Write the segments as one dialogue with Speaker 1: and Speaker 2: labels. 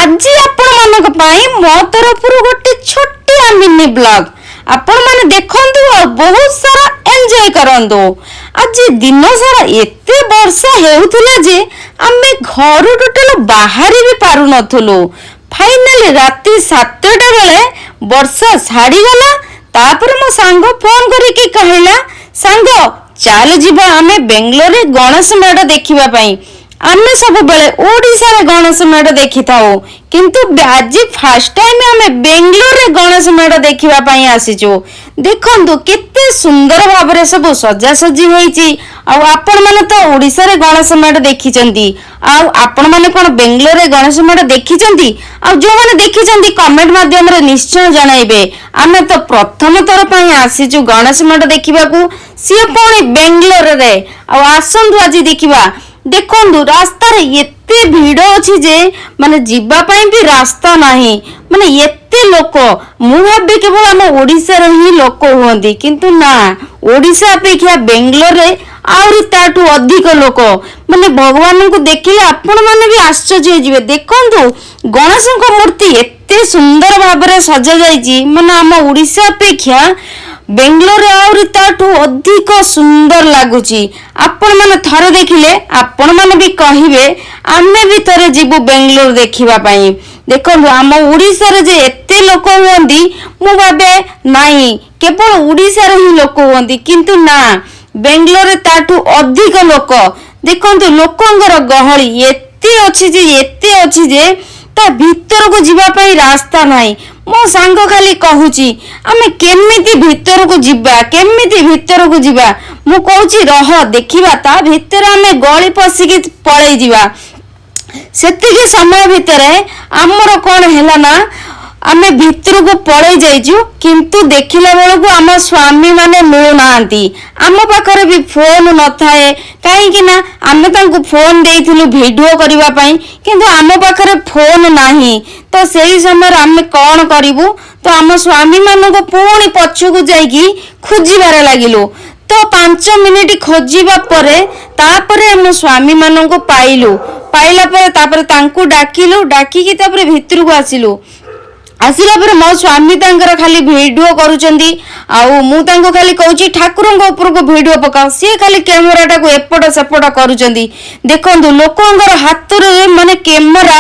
Speaker 1: ଆଜି ଆପଣମାନଙ୍କ ପାଇଁ ମୋ ତରଫରୁ ଗୋଟେ ଛୋଟିଆ ମିନି ବ୍ଲଗ। ଆପଣମାନେ ଦେଖନ୍ତୁ ଆଉ ବହୁତ ସାରା ଏନ୍ଜୟ କରନ୍ତୁ। ଆଜି ଦିନ ସାରା ଏତେ ବର୍ଷା ହେଉଥିଲା ଯେ ଆମେ ଘରୁ ଟୋଟାଲ ବାହାରି ବି ପାରୁନଥିଲୁ। ଫାଇନାଲି ରାତି 7ଟା ବେଳେ ବର୍ଷା ଛାଡ଼ିଗଲା। ତାପରେ ମୋ ସାଙ୍ଗ ଫୋନ କରିକି କହିଲା, "ସାଙ୍ଗ, ଚାଲ ଯିବା ଆମେ ବେଙ୍ଗଲୋରରେ ଗଣେଶ ମେଢ଼ ଦେଖିବା ପାଇଁ।" ଆମେ ସବୁବେଳେ ଓଡ଼ିଶାରେ ଗଣେଶ ମେଢ଼ ଦେଖିଥାଉ, କିନ୍ତୁ ଆଜି ଫାର୍ଷ୍ଟ ଟାଇମ ଆମେ ବେଙ୍ଗଲୋରରେ ଗଣେଶ ମେଢ଼ ଦେଖିବା ପାଇଁ ଆସିଛୁ। ଦେଖନ୍ତୁ, କେତେ ସୁନ୍ଦର ଭାବରେ ସବୁ ସଜାସଜି ହେଇଛି। ଆଉ ଆପଣମାନେ ତ ଓଡ଼ିଶାରେ ଗଣେଶ ମେଢ଼ ଦେଖିଛନ୍ତି, ଆଉ ଆପଣମାନେ କଣ ବେଙ୍ଗଲୋରରେ ଗଣେଶ ମେଢ଼ ଦେଖିଛନ୍ତି? ଆଉ ଯୋଉମାନେ ଦେଖିଛନ୍ତି, କମେଣ୍ଟ ମାଧ୍ୟମରେ ନିଶ୍ଚୟ ଜଣାଇବେ। ଆମେ ତ ପ୍ରଥମ ଥର ପାଇଁ ଆସିଛୁ ଗଣେଶ ମେଢ଼ ଦେଖିବାକୁ, ସିଏ ପୁଣି ବେଙ୍ଗଲୋରରେ। ଆଉ ଆସନ୍ତୁ ଆଜି ଦେଖିବା। ଦେଖନ୍ତୁ, ରାସ୍ତାରେ ଏତେ ଭିଡ ଅଛି ଯେ ମାନେ ଯିବା ପାଇଁ ବି ରାସ୍ତା ନାହିଁ। ମାନେ ଏତେ ଲୋକ, ମୁଁ ଭାବେ କେବଳ ଆମ ଓଡ଼ିଶାରେ ହିଁ ଲୋକ ହୁଅନ୍ତି, କିନ୍ତୁ ନା, ଓଡ଼ିଶା ଅପେକ୍ଷା ବେଙ୍ଗଲୋରରେ ଆହୁରି ତାଠୁ ଅଧିକ ଲୋକ। ମାନେ ଭଗବାନଙ୍କୁ ଦେଖିଲେ ଆପଣମାନେ ବି ଆଶ୍ଚର୍ଯ୍ୟ ହେଇଯିବେ। ଦେଖନ୍ତୁ, ଗଣେଶଙ୍କ ମୂର୍ତ୍ତି ଏତେ ସୁନ୍ଦର ଭାବରେ ସଜା ଯାଇଛି, ମାନେ ଆମ ଓଡ଼ିଶା ଅପେକ୍ଷା ବେଙ୍ଗଲୋରରେ ଆହୁରି ତାଠୁ ଅଧିକ ସୁନ୍ଦର ଲାଗୁଛି। ଆପଣମାନେ ଥରେ ଦେଖିଲେ ଆପଣମାନେ ବି କହିବେ, ଆମେ ବି ଥରେ ଯିବୁ ବେଙ୍ଗଲୋର ଦେଖିବା ପାଇଁ। ଦେଖନ୍ତୁ, ଆମ ଓଡ଼ିଶାରେ ଯେ ଏତେ ଲୋକ ହୁଅନ୍ତି, ମୁଁ ଭାବେ ନାଇଁ, କେବଳ ଓଡ଼ିଶାରେ ହିଁ ଲୋକ ହୁଅନ୍ତି, କିନ୍ତୁ ନା, ବେଙ୍ଗଲୋରରେ ତାଠୁ ଅଧିକ ଲୋକ। ଦେଖନ୍ତୁ, ଲୋକଙ୍କର ଗହଳି ଏତେ ଅଛି ଯେ, ଏତେ ଅଛି ଯେ ତା ଭିତରକୁ ଯିବା ପାଇଁ ରାସ୍ତା ନାହିଁ। ମୋ ସାଙ୍ଗ ଖାଲି କହୁଛି, ଆମେ କେମିତି ଭିତରକୁ ଯିବା, କେମିତି ଭିତରକୁ ଯିବା? ମୁଁ କହୁଛି, ରହ ଦେଖିବା, ତା ଭିତରେ ଆମେ ଗଳି ପଶିକି ପଳେଇ ଯିବା। ସେତିକି ସମୟ ଭିତରେ ଆମର କଣ ହେଲା ନା, ଆମେ ଭିତରକୁ ପଳେଇ ଯାଇଛୁ, କିନ୍ତୁ ଦେଖିଲା ବେଳକୁ ଆମ ସ୍ୱାମୀ ମାନେ ମିଳୁନାହାନ୍ତି। ଆମ ପାଖରେ ବି ଫୋନ ନଥାଏ, କାହିଁକି ନା ଆମେ ତାଙ୍କୁ ଫୋନ ଦେଇଥିଲୁ ଭିଡିଓ କରିବା ପାଇଁ, କିନ୍ତୁ ଆମ ପାଖରେ ଫୋନ ନାହିଁ। ତ ସେଇ ସମୟରେ ଆମେ କଣ କରିବୁ? ତ ଆମ ସ୍ୱାମୀ ମାନଙ୍କୁ ପୁଣି ପଛକୁ ଯାଇକି ଖୋଜିବାରେ ଲାଗିଲୁ। ତ 5 ମିନିଟ ଖୋଜିବା ପରେ ତାପରେ ଆମ ସ୍ୱାମୀ ମାନଙ୍କୁ ପାଇଲୁ। ପାଇଲା ପରେ ତାପରେ ତାଙ୍କୁ ଡାକିଲୁ। ଡାକିକି ତାପରେ ଭିତରକୁ ଆସିଲୁ। ଆସିଲା ପରେ ମୋ ସ୍ୱାମୀ ତାଙ୍କର ଖାଲି ଭିଡିଓ କରୁଛନ୍ତି ଆଉ ମୁଁ ତାଙ୍କୁ ଖାଲି କହୁଛି, ଠାକୁରଙ୍କ ଉପରକୁ ଭିଡିଓ ପକାଅ। ସିଏ ଖାଲି କ୍ୟାମେରାଟାକୁ ଏପଟ ସେପଟ କରୁଛନ୍ତି। ଦେଖନ୍ତୁ, ଲୋକଙ୍କର ହାତରେ ମାନେ କ୍ୟାମେରା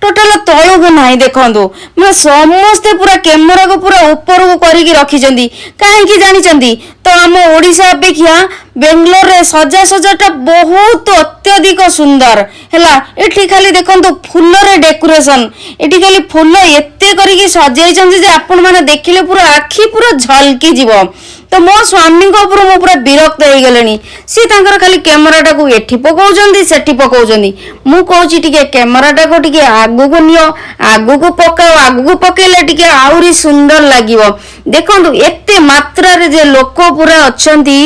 Speaker 1: ଟୋଟାଲ ତଳକୁ ନାହିଁ। ଦେଖନ୍ତୁ, ମାନେ ସମସ୍ତେ ପୁରା କ୍ୟାମେରାକୁ ପୁରା ଉପରକୁ କରିକି ରଖିଛନ୍ତି। କାହିଁକି ଜାଣିଛନ୍ତି ତ? ଆମ ଓଡ଼ିଶା ଅପେକ୍ଷା ବେଙ୍ଗଲୋରରେ ସଜାସଜାଟା ବହୁତ ଅତ୍ୟଧିକ ସୁନ୍ଦର ହେଲା। ଏଠି ଖାଲି ଦେଖନ୍ତୁ, ଫୁଲରେ ଡେକୋରେସନ। ଏଠି ଖାଲି ଫୁଲ ଏତେ କରିକି ସଜେଇଛନ୍ତି ଯେ ଆପଣମାନେ ଦେଖିଲେ ପୁରା ଆଖି ପୁରା ଝଲକି ଯିବ। ତ ମୋ ସ୍ୱାମୀଙ୍କ ଉପରୁ ମୁଁ ପୁରା ବିରକ୍ତ ହେଇଗଲିଣି। ସିଏ ତାଙ୍କର ଖାଲି କ୍ୟାମେରାଟାକୁ ଏଠି ପକଉଛନ୍ତି, ସେଠି ପକଉଛନ୍ତି। ମୁଁ କହୁଛି, ଟିକେ କ୍ୟାମେରାଟାକୁ ଟିକେ ଆଗକୁ ନିଅ, ଆଗକୁ ପକାଅ। ଆଗକୁ ପକେଇଲେ ଟିକେ ଆହୁରି ସୁନ୍ଦର ଲାଗିବ। ଦେଖନ୍ତୁ, ଏତେ ମାତ୍ରାରେ ଯେ ଲୋକ ପୁରା ଅଛନ୍ତି,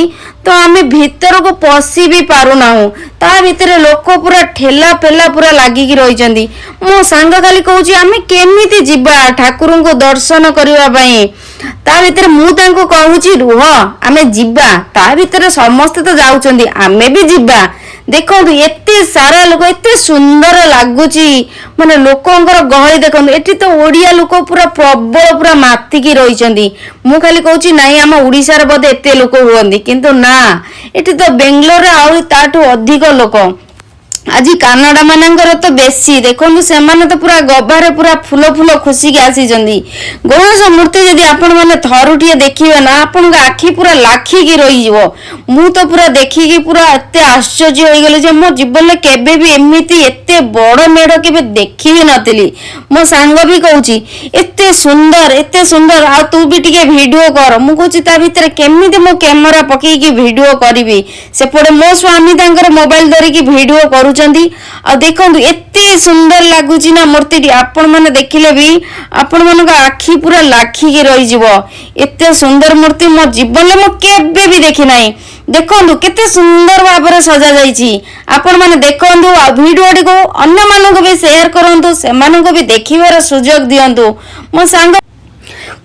Speaker 1: ତ ଆମେ ଭିତରକୁ ପଶି ବି ପାରୁନାହୁଁ। ତା ଭିତରେ ଲୋକ ପୁରା ଠେଲା ପେଲା ପୁରା ଲାଗିକି ରହିଛନ୍ତି। ମୋ ସାଙ୍ଗ ଖାଲି କହୁଛି, ଆମେ କେମିତି ଯିବା ଠାକୁରଙ୍କୁ ଦର୍ଶନ କରିବା ପାଇଁ? ତା ଭିତରେ ମୁଁ ତାଙ୍କୁ କହୁଛି, ରୁହ, ଆମେ ଯିବା। ତା ଭିତରେ ସମସ୍ତେ ତ ଯାଉଛନ୍ତି, ଆମେ ବି ଯିବା। ଦେଖନ୍ତୁ, ଏତେ ସାରା ଲୋକ, ଏତେ ସୁନ୍ଦର ଲାଗୁଛି। ମାନେ ଲୋକଙ୍କର ଗହଳି ଦେଖନ୍ତୁ। ଏଠି ତ ଓଡିଆ ଲୋକ ପୁରା ପ୍ରବଳ, ପୁରା ମାତିକି ରହିଛନ୍ତି। ମୁଁ ଖାଲି କହୁଛି, ନାଇଁ, ଆମ ଓଡିଶାରେ ବୋଧେ ଏତେ ଲୋକ ହୁଅନ୍ତି, କିନ୍ତୁ ନା, ଏଠି ତ ବେଙ୍ଗଲୋରରେ ଆହୁରି ତାଠୁ ଅଧିକ ଲୋକ। ଆଜି କାନାଡା ମାନଙ୍କର ତ ବେଶୀ। ଦେଖନ୍ତୁ, ସେମାନେ ତ ପୁରା ଗଭାରେ ପୁରା ଫୁଲ ଫୁଲ ଖୋସିକି ଆସିଛନ୍ତି। ଗଣେଶ ମୂର୍ତ୍ତି ଯଦି ଆପଣ ମାନେ ଥରୁଟିଏ ଦେଖିବେ ନା, ଆପଣଙ୍କ ଆଖି ପୁରା ଲାଖିକି ରହିଯିବ। ମୁଁ ତ ପୁରା ଦେଖିକି ପୁରା ଏତେ ଆଶ୍ଚର୍ଯ୍ୟ ହେଇଗଲି ଯେ ମୋ ଜୀବନରେ କେବେ ବି ଏମିତି ଏତେ ବଡ ମେଢ କେବେ ଦେଖି ବି ନଥିଲି। ମୋ ସାଙ୍ଗ ବି କହୁଛି, ଏତେ ସୁନ୍ଦର, ଏତେ ସୁନ୍ଦର, ଆଉ ତୁ ବି ଟିକେ ଭିଡିଓ କର। ମୁଁ କହୁଛି, ତା ଭିତରେ କେମିତି ମୁଁ କ୍ୟାମେରା ପକେଇକି ଭିଡିଓ କରିବି? ସେପଟେ ମୋ ସ୍ୱାମୀ ତାଙ୍କର ମୋବାଇଲ ଧରିକି ଭିଡିଓ କରୁଛନ୍ତି। ଆଉ ଦେଖନ୍ତୁ, ଏତେ ସୁନ୍ଦର ଲାଗୁଛି ନା ମୂର୍ତ୍ତିଟି, ଆପଣ ମାନେ ଦେଖିଲେ ବି ଆପଣମାନଙ୍କ ଆଖି ପୁରା ଲାଖିକି ରହିଯିବ। ଏତେ ସୁନ୍ଦର ମୂର୍ତ୍ତି ମୋ ଜୀବନରେ ମୁଁ କେବେ ବି ଦେଖି ନାହିଁ। ଦେଖନ୍ତୁ, କେତେ ସୁନ୍ଦର ଭାବରେ ସଜା ଯାଇଛି। ଆପଣମାନେ ଦେଖନ୍ତୁ ଆଉ ଭିଡିଓଟିକୁ ଅନ୍ୟମାନଙ୍କୁ ବି ସେୟାର କରନ୍ତୁ, ସେମାନଙ୍କୁ ବି ଦେଖିବାର ସୁଯୋଗ ଦିଅନ୍ତୁ। ମୋ ସାଙ୍ଗ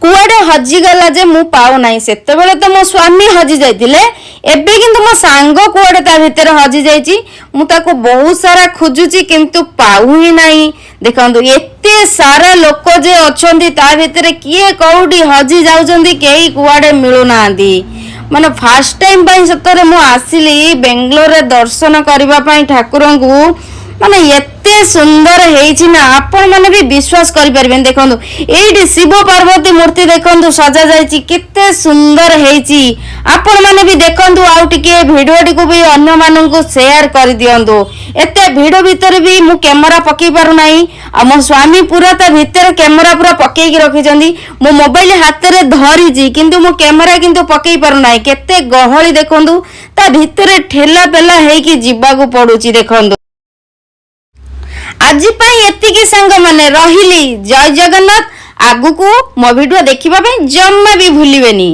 Speaker 1: କୁଆଡେ ହଜିଗଲା ଯେ ମୁଁ ପାଉନାହିଁ। ସେତେବେଳେ ତ ମୋ ସ୍ୱାମୀ ହଜି ଯାଇଥିଲେ, ଏବେ କିନ୍ତୁ ମୋ ସାଙ୍ଗ କୁଆଡେ ତା ଭିତରେ ହଜି ଯାଇଛି। ମୁଁ ତାକୁ ବହୁତ ସାରା ଖୋଜୁଛି, କିନ୍ତୁ ପାଉ ହିଁ ନାହିଁ। ଦେଖନ୍ତୁ, ଏତେ ସାରା ଲୋକ ଯେ ଅଛନ୍ତି, ତା ଭିତରେ କିଏ କୋଉଠି ହଜି ଯାଉଛନ୍ତି, କେହି କୁଆଡେ ମିଳୁନାହାନ୍ତି। ମାନେ ଫାର୍ଷ୍ଟ ଟାଇମ୍ ପାଇଁ ସତରେ ମୁଁ ଆସିଲି ବେଙ୍ଗଲୋରରେ ଦର୍ଶନ କରିବା ପାଇଁ ଠାକୁରଙ୍କୁ। ମାନେ ଏତେ ସୁନ୍ଦର ହେଇଛି ନା, ଆପଣ ମାନେ ବି ବିଶ୍ୱାସ କରିପାରିବେନି। ଦେଖନ୍ତୁ, ଏଇଠି ଶିବ ପାର୍ବତୀ ମୂର୍ତ୍ତି ଦେଖନ୍ତୁ, ସଜା ଯାଇଛି, କେତେ ସୁନ୍ଦର ହେଇଛି। ଆପଣ ମାନେ ବି ଦେଖନ୍ତୁ ଆଉ ଟିକେ ଭିଡିଓଟିକୁ ବି ଅନ୍ୟମାନଙ୍କୁ ସେୟାର କରିଦିଅନ୍ତୁ। ଏତେ ଭିଡ ଭିତରେ ବି ମୁଁ କ୍ୟାମେରା ପକେଇ ପାରୁନାହିଁ, ଆଉ ମୋ ସ୍ୱାମୀ ପୁରା ତା ଭିତରେ କ୍ୟାମେରା ପୁରା ପକେଇକି ରଖିଛନ୍ତି। ମୁଁ ମୋବାଇଲ ହାତରେ ଧରିଛି, କିନ୍ତୁ ମୁଁ କ୍ୟାମେରା କିନ୍ତୁ ପକେଇ ପାରୁନାହିଁ। କେତେ ଗହଳି ଦେଖନ୍ତୁ, ତା ଭିତରେ ଠେଲା ପେଲା ହେଇକି ଯିବାକୁ ପଡୁଛି ଦେଖନ୍ତୁ। ଆଜି ପାଇଁ ଏତିକି ସାଙ୍ଗମାନେ, ରହିଲି। ଜୟ ଜଗନ୍ନାଥ। ଆଗକୁ ମୋ ଭିଡିଓ ଦେଖିବା ପାଇଁ ଜମା ବି ଭୁଲିବେନି।